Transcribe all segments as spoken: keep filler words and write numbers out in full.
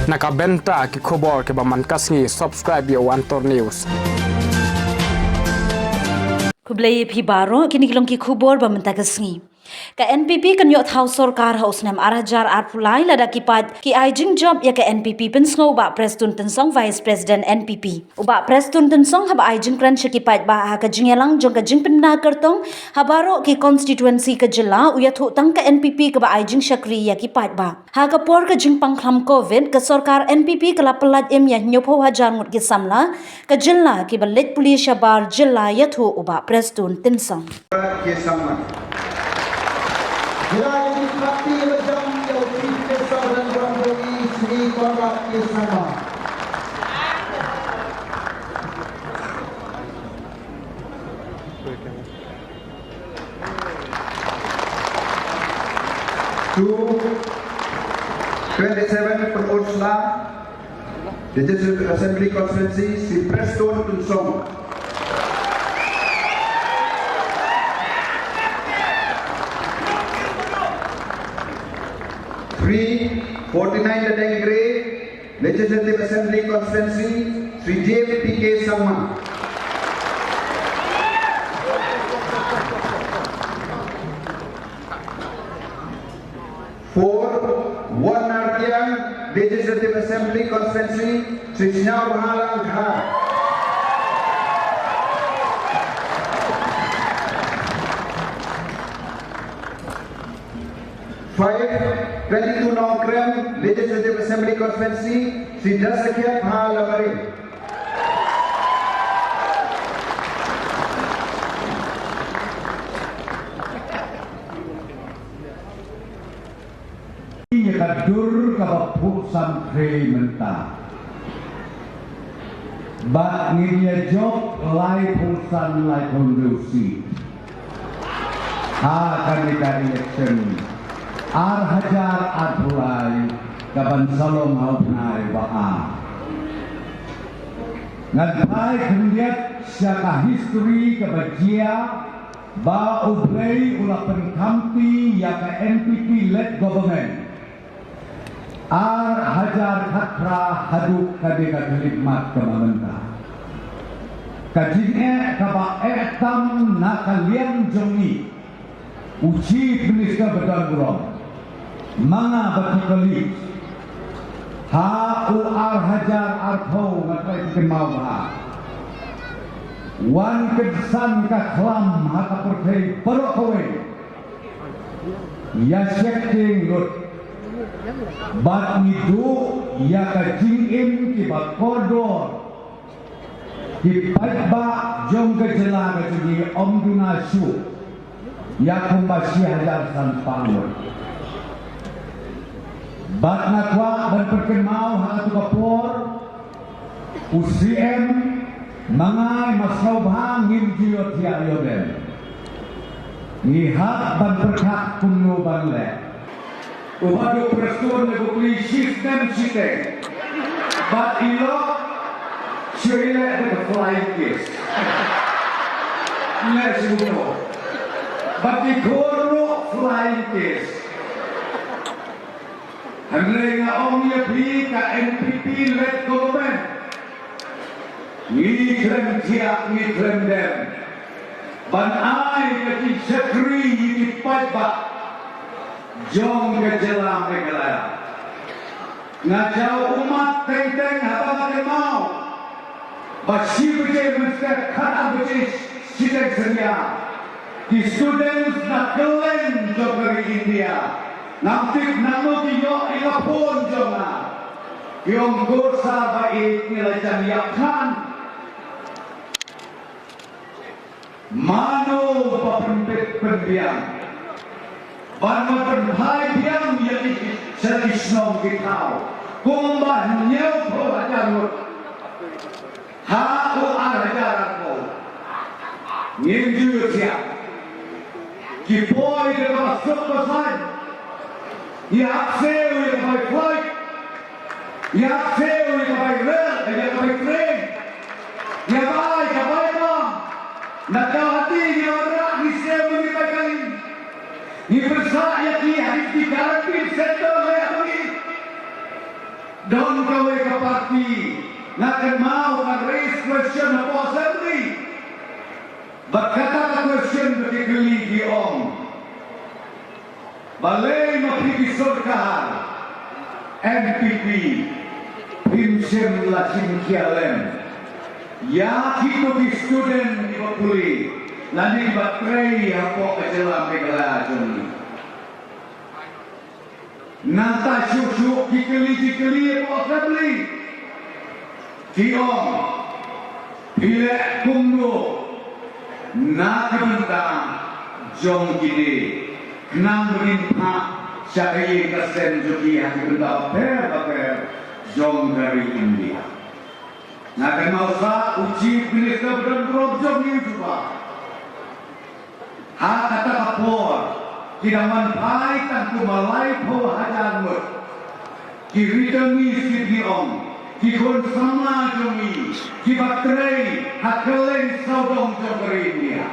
Na ka bynta ki khubor kiba man ka sngi, subscribe ïa u Antor News. Khublei ïa phi baroh, kine ki long ki khubor ba mynta ka sngi. Ka N P P kan ïoh thaw sorkar ha u snem ar hajar arphew lai lada ki paid ki ai jingjop ïa ka N P P, pynsngew u Bah Prestone Tynsong, Vice President N P P. U Bah Prestone Tynsong haba ai jingkren sha ki paidbah ha ka jingïalang jong ka jingpynbna kyrtong ha baroh ki constituency ka jylla, u ïathuh tang ka N P P kaba ai jingshakri ïa ki paidbah. Ha ka por ka jingpang khlam Covid, ka sorkar N P P ka la pyllait im ïa hynñiewphew hajar ngut ki samla ka jylla kiba leit pule shabar jylla, ïathuh u Bah Prestone Tynsong. Ke Sangma. Jylla ïa ki parti ba jam ïa u Chief Minister Narendra Modi, Shri Conrad K Sangma. Two, twenty-seven Pynursla Legislative Assembly Constituency, Shri Prestone Tynsong. Three, forty-nine Ladengre Legislative Assembly Constituency, Shri J P K Sangma. Four, One Nartiang Legislative Assembly Constituency, Shri Sniawbhalang Dhar. Five, twenty-two Nongkrem Legislative Assembly Constituency, Shri Dasakhiatbha Lamare. Ïa ka dur kaba phuh san trei mynta. Bad ngin ïa jop laiphew san, laiphew hynriew seat ha kane ka election ar hajar arphew lai kaban sa long ha u bnai ba ar. Ngan phai khyndiat sha ka history kaba jia ba U Blei u la pynkhamti ïa ka N P P led government ar hajar khatphra haduh kane ka khyllipmat kaba mynta. Ka jingeh kaba eh tam na ka liang jong ngi, u Chief Minister ba don burom, ma nga bad ki colleagues, ha u ar hajar arphew, nga trai kynmaw bha, wan kynsan ka khlam ha ka pyrthei baroh kawei ïa Shaktieng Lut. Bad ngi duh ïa ka jingim kiba kordor ki paidbah jong ka jylla ka jong ngi, ym duna shuh ïa kumba shi hajar san spah ngut. Bad nga kwah ban pynkynmaw ha katu ka por, u C M, ma nga ma sngewbha ngim ju ïohthiah ïoh dem. Ngi hap ban pyrkhat kumno ban leh. U Bah Prestone u kli shi snem shiteng. Bad i lok shu i leh da ka flying kiss. Leh shu kumno. Bad i khun ruh flying kiss. Hynrei nga ong ïa phi, ka N P P led government, ngi khlem thiah, ngi khlem dem ban ai ka jingshakri ïa ki paidbah jong ka jylla Meghalaya. Nga jaw ummat teng teng haba nga kynmaw ba shi baje mynstep, khatar baje shiteng synñia, ki students na kylleng jong ka ri India, ngam tip nangno ki ïoh ïa ka phone jong nga, ki ong, ko sir ba ïeit, ngi la jan ïap than. Mano ba pynbit pynbiang ban wan pynphai biang ïa ki sha ki shnong ki thaw kumba hynñiewphew hajar ngut ha u ar hajar arphew? Ngim ju ïohthiah. Ki poi da kaba suk ba saiñ. Ïa ap siew ïa ka bai flight. Ïa ap siew ïa ka bai rel, ïa ka bai train. Ïa bai ka bai bam. Na ka hati ïa wanrah ngi siew ngi bai kali. Ngi pynshah ïa ki ha ki quarantine center leh ha ngi. Don Phi, nga kynmaw ka raise question hapoh assembly. Bad kata ka question ba ki kylli ki ong, balei ma phi ki sorkar N P P phim shym la shim khia lem ïa kito ki student kiba pule lane kiba trei hapoh ka jylla Meghalaya jong ngi. Nangta shuh shuh ki kylli ki kylli hapoh assembly. Ki ong, phi leh kumno na ka bynta jong kine, khnang ba ngin phah sha ka ïing ka sem jong ki ha ki bynta bapher bapher jong ka ri India. Nga kynmaw sa u Chief Minister ba don burom jong ngi u Juba. Ha kata ka por ki dang wan phai tang kumba laiphew hajar ngut ki returnees, ki ong, ki khun samla jong ngi kiba trei ha kylleng sawdong jong ka ri India.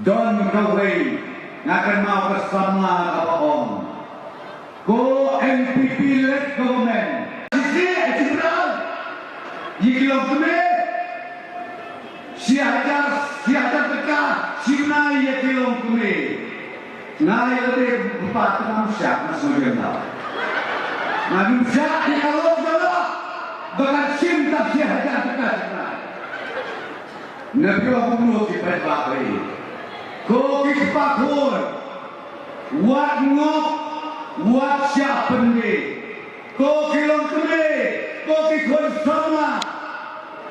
Don kawei, nga kynmaw ka samla kaba ong, ko N P P led government, shisha, eh, General, ïa ki longkmie shi hajar, shi hajar tyngka shi bnai ïa ki longkmie. Nga ïa lade bad pat ngam shah, nga sngewthuh. Ngam shah ïa ka lok jong nga ba kan shim tang shi hajar tyngka shi bnai. Na phi ong kumno ki paidbah, ko ki kpa khun, wat ngop, wat shah pynbeit. Ko ki longkmie, ko ki khun samla,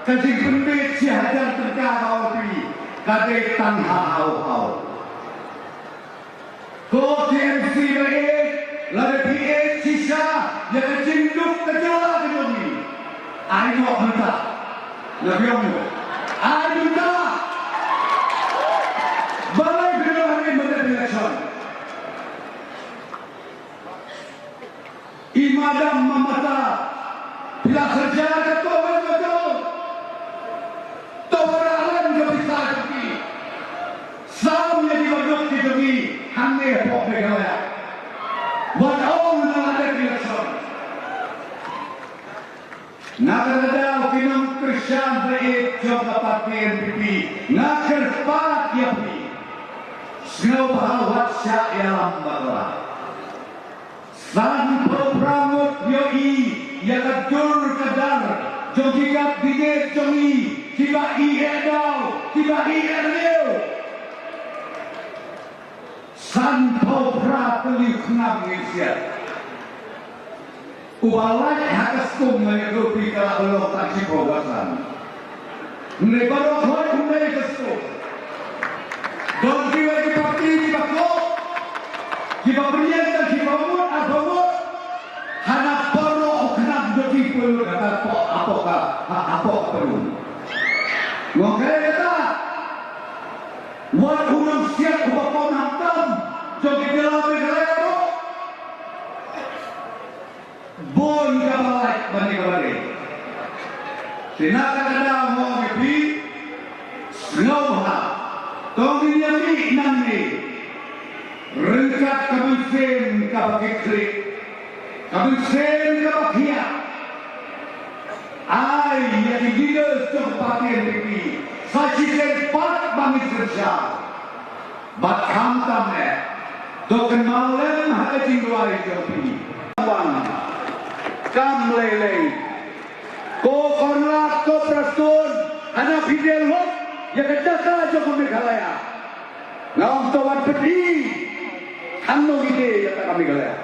ka jingpynbeit shi hajar tyngka ka ong phi, ka dei tang ha haw haw. Ko T M C ba ïeit, lada phi ïeit shisha ïa ka jingduk ka jylla ka jong ngi, ai noh mynta. Na phi ong, ai mynta. Balei phi ong ai mynta election? I Madam Mamata, phi la syrja ka tower ka jong, tower Alan ka pisa jong ki. Sam ïa ki baduk ki jong ngi hangne hapoh Meghalaya. Wat ong na lade election. Na kata ka daw ki nongkyrshan ba ïeit jong ka party N P P, nga kyrpad ïa phi, sngewbha wat shah ïalam bakla. Sanphew phra ngut ïohi ïa ka dur ka dar jong ki cabinet jong ngi, kiba ïeh daw, kiba ïeh riew. Sanphew phra tylli u khnam ngin siat. Uba lait ha ka skum, nga ïathuh ïa phi, ka la long tang shiphew basan. Hynrei baroh khoit hynrei ka sdang. Don kiwei ki parti kiba koh, kiba pynïeng tang shiphew ngut, arphew ngut. Hana baroh u khnam jong ki pynlut ha ka hapoh, hapoh ka, ha, hapoh ka pynlut. Nga kren kata. Wat u nongsiat uba pom ha tam jong ki jylla Meghalaya ruh. Bun kaba lait ban ïa kaba dei. Te na kata ka daw nga ong ïa phi, sngewbha, to ngin ïa mih nangne ryngkat ka mynsiem kaba khih khlieh, ka mynsiem kaba khiah. Ai ïa ki leaders jong ka party N P P sa shisien pat ba ngin synshar. Bad khamtam eh, to kynmaw lem ha ka jingduwai jong phi. Wan, kam lei lei. Ko Conrad, ko Prestone, hana phi dei lut ïa ka jaka jong ka Meghalaya. Nga ong to wan pyni hangno ngi dei ïa ka jaka Meghalaya.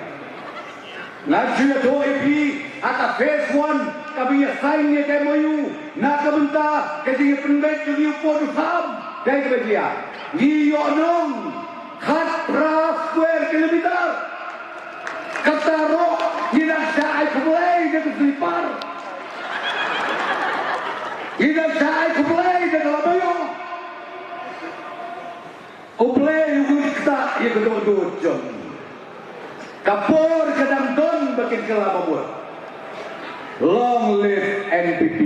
Nga ju ïathuh ïa phi, ha ka phase one, ka ba ïa sign ïa ka M O U, na ka bynta ka jingïapynbeit jong ngi u pud u sam, dei kaba jia. Ngi ïoh nong khatphra square kilometer. Kata ruh ngi dang shah ai khublei da ka sweeper. Ngi dang shah ai khublei da ka laba ïoh. U Blei u ktah ïa ka dohnud jong ngi. Ka por ka dang don ba kin kylla ba mut. Long live N P P.